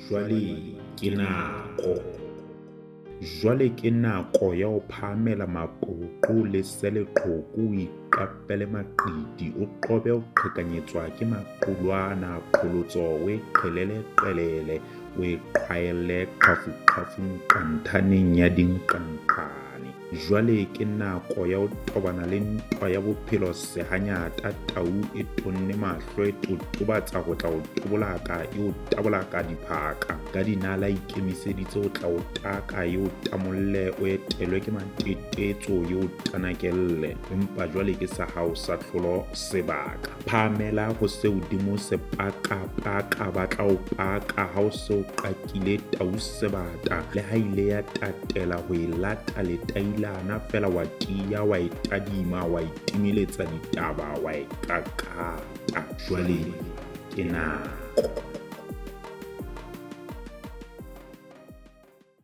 Jwale ke nako. Jwale ke nako ya ho phahamela mapoqo o lese leqhoko, o iqapele maqiti, o qobe ho qhekanyetswa ke maqulwana, qholotso o e qhelele qelele, o e qhwaelle qhafuqhafu nqanthaneng ya dinqanqane. Jwale ke nako ya ho tobana le ntwa ya bophelo sehanyata, tau e tonne mahlo e totobatsa ho tla o tobolaka e o tabolaka diphaka ka dinala e ikemiseditse ho tla o taka e o tamolle o etelwe ke matetetso e o tanakelle empa jwale ke sa hao sa tlholo sebaka. Phahamela ho se hodimo sepakapaka ba tla o paka ha o se o qakile tau sebata le ha ile ya tatela ho e lata letailana feela wa tiya wa e tadima wa e timeletsa ditaba wa e kakata. Jwale ke nako.